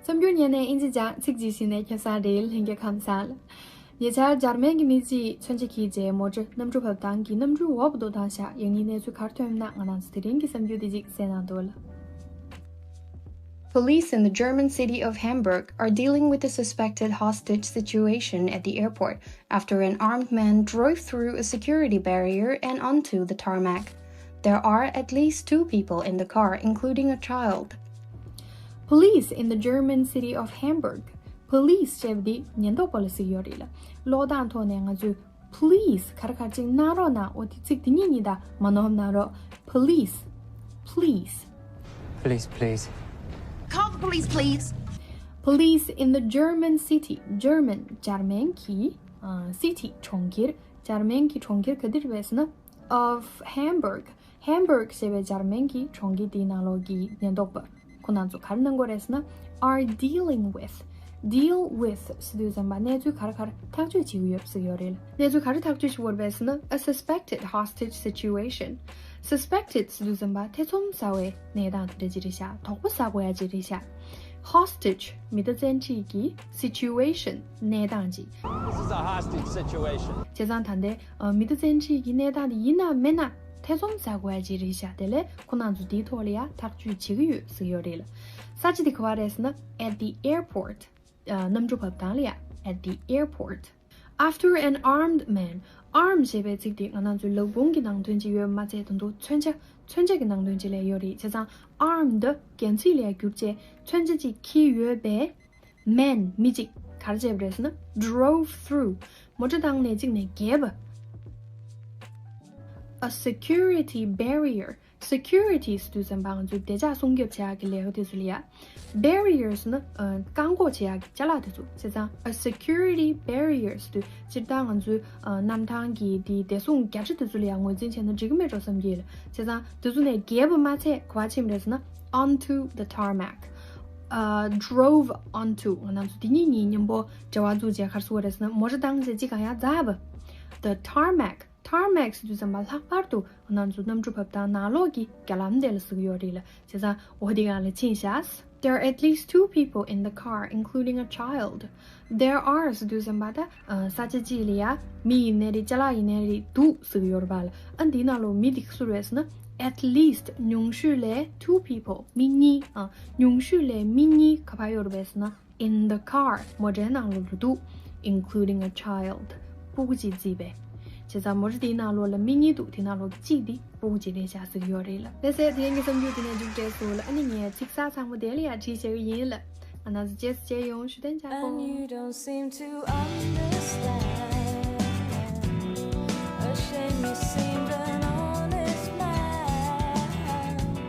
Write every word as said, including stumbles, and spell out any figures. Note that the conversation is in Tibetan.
གསར་འགྱུར་ཉན་ནས་ཨིན་ཇི་སྦྱངས། ཚིག་ཅིག་ཤེས་ནས་ཁེ་བཟང་རེད། ལྷན་རྒྱས་ཁམས་བཟང་། ཉེ་ཆར་འཇར་མན་གྱི་མི་གཅིག་མཚོན་ཆ་འཁྱེར་རྗེས་མོ་ཊ་གནམ་གྲུ་བབས་སྟངས་ཀྱི་གནམ་གྲུའི་འོག་ཏུ་བཏང་བཞག་ཡང་སྙིང་གནས་ཚུལ་ག་རེ་ཐོན་ཡོད་ན། ང་རང་ཚོ་དེ་རིང་གི་གསར་འགྱུར་དེ་ཅིག་གསན་གནང་འདུག་ལ། Police in the German city of Hamburg are dealing with a suspected hostage situation at the airport after an armed man drove through a security barrier and onto the tarmac. There are at least two people in the car, including a child. Police in the German city of Hamburg. Police ཞེས་པ་འདི་ཉེན་རྟོག་པ་ལ་ཟེར་གྱི་ཡོད་རེད་ལ། ཀློག་སྟངས་ཐོག་ནས་ང་ཚོས་please ག་རེ་ག་རེ་ཅིག་གནང་རོགས་གནང་། འོ་དེ་ཚིག་དེ་གཉིས་གཉིས་དང་མ་ནོར་གནང་རོགས། Police, please. Police, please. Call the police, please. Police in the German city. German འཇར་མན་གྱི་ཨ། city གྲོང་ཁྱེར། འཇར་མན་གྱི་གྲོང་ཁྱེར་ག་དེ་རེད་པས་ཟེར་ན། of Hamburg. Hamburg ཞེས་པའི་འཇར་མན་གྱི་གྲོང་ཁྱེར་དེའི་ནང་ལོགས་ཀྱི་ཉེན་རྟོག་པ་ཁོ་རང་ཚོ་ག་རེ་གནང་གི་ཡོད་རེད་ཟེར་ན། are dealing with. Deal with ཟེར་དུས་ཙམ་པ་གནས་ཚུལ་ག་རེ་ག་རེ་ཐག་གཅོད་བྱེད་ཀྱི་ཡོད་ཟེར་གྱི་ཡོད་རེད་ལ། གནས་ཚུལ་ག་རེ་ཐག་གཅོད་བྱེད་ཀྱི་ཡོད་རེད་པས་ཟེར་ན། A suspected hostage situation. Suspected ཟེར་དུས་ཙམ་པ་ཐེ་ཚོམ་ཟ་བའི་གནས་སྟངས་དེ་འདྲ་ཅིག་རེད་ཤག་དོགས་པ་ཟ་དགོས་ཡ་ཅིག་རེད་ཤག Hostage མི་གཏད་བཙན་ཁྲིད་ཀྱི། Situation གནས་སྟངས་ཅིག This is a hostage situation. བྱས་ཙང་ད་ལྟའི་ཨ། མི་གཏད་བཙན་ཁྲིད་ཀྱི་གནས་སྟངས་དེ་ཡིན་ན་མིན་ན་ཐེ་ཚོམ་ཟ་དགོས་ཡ་ཅིག་རེད་ཤག་དེ་ལས་ཁོ་རང་ཚོ་དེའི་ཐོག་ལ་ཡ་ཐག་གཅོད་བྱེད་ཀྱི་ཡོད་ཟེར་གྱི་ཡོད་རེད་ལ། ས་ཆ་དེ་ག་པར་རེད་ཟེར་ན། At the airport. ཨ། གནམ་གྲུ་བབས་སྟངས་ལ་ཡ། At the airport. After an armed man. Arm ཞེས་པའི་ཚིག་དེ་ང་རང་ཚོའི་ལག་འབུང་གི་ནང་དོན་ཅིག་ཡོད་མ་ཚད་དང་དུ་མཚོན་ཆ། མཚོན་ཆ་གི་ནང་དོན་ཅིག་ལ་ཡོད་རེད། བྱས་ཙང་armed རྒྱན་ཚིག་ལ་ཡ་བསྒྱུར་བྱས་མཚོན་ཆ་ཅིག་འཁྱེར་ཡོད་པའི་man མི་གཅིག་ག་རེ་བྱས་པ་རེད་ཟེར་ན། Drove through མོ་ཊ་བཏང་ནས་གཅིག་ནས་བརྒལ་བ། A security barrier. Security ཟེར་དུས་ཙམ་པ་ང་ཚོའི་བདེ་འཇགས་སྲུང་སྐྱོབ་བྱེད་ཡག་གི་ལས་ཀ་དེ་ཚོ་ལ་ཡ། Barriers ནི་ཨ། བཀག་འགོག་བྱེད་ཡག་གི་ཅ་ལག་དེ་ཚོ། བྱས་ཙང་a security barrier ཟེར་དུས་སྤྱིར་བཏང་ང་ཚོའི་ཨ། གནམ་ཐང་གི་དེའི་བདེ་སྲུང་རྒྱ་ཁྲ་དེ་ཚོ་ལ་ཡ་ངོས་འཛིན་བྱས་ན་འགྲིག་གི་མེད་འགྲོ་བསམ་གྱི་ཡོད་ལ། བྱས་ཙང་དེ་ཚོ་ནས་བརྒལ་བ་མ་ཚད་ག་པར་ཕྱིན་པ་རེད་ཟེར་ན། Onto the tarmac. ཨ། Drove onto. ང་རང་ཚོ་དེ་གཉིས་གཉིས་མཉམ་པོ་འབྲེལ་བ་འཛུགས་བྱས་ག་རེ་ཟེར་བ་རེད་ཟེར་ན། མོ་ཊ་བཏང་བྱས་གཅིག་གང་ཡང་འཛེགས་པ། The tarmac. Tarmac ཟེར་དུས་ཙམ་པ་ལྷག་པར་དུ་ང་རང་ཚོ་གནམ་གྲུ་བབས་སྟངས་ནང་ལོགས་ཀྱི་རྒྱ་ལམ་དེ་ལ་ཟེར་གྱི་ཡོད་རེད་ལ། བྱས་ཙང་འོ་དེ་སྒང་ལ་ཕྱིན་ཤག There are at least two people in the car, including a child. There are ཟེར་དུས་ཙམ་པ་ད་ཨ། ས་ཆ་གཅིག་ལ་ཡ་མི་ཡིན་ནའི་རེད། ཅ་ལག་ཡིན་ནའི་རེད། འདུག་ཟེར་གྱི་ཡོད་རེད་པ་ལ། ཨ། འདིའི་ནང་ལོགས་མི་དེ་སུ་རེད་ཟེར་ན། At least ཉུང་ཤོས་ལ་two people མི་གཉིས། ཨ། ཉུང་ཤོས་ལ་མི་གཉིས་ག་པར་ཡོད་རེད་པས་ཟེར་ན། In the car མོ་ཊའི་ནང་ལོགས་ལ་འདུག Including a child. སྤུ་གུ་གཅིག་བརྩིས་པས། བྱས་ཙང་མོ་ཊ་དེའི་ནང་ལོགས་ལ་མི་གཉིས་འདུག་དེའི་ནང་ལོགས་གཅིག་དེ་སྤུ་གུ་གཅིག་རེད་ཤག་ཟེར་གྱི་ཡོད་རེད་ལ། ལགས་སེ། དེ་རིང་གི་གསར་འགྱུར་དེ་ནས་མཇུག་སྒྲིལ་སོང་ལ། ཨ་ནི་ངས་ཚིག་གསར་ཚང་མ་དེ་ལ་ཡ་བྲིས་བཞག་གི་ཡིན་ལ། ང་རང་ཚོ་རྗེས་སུ་མཇལ་ཡོང་། བཞུགས་གདན་འཇགས། And you don't seem to understand.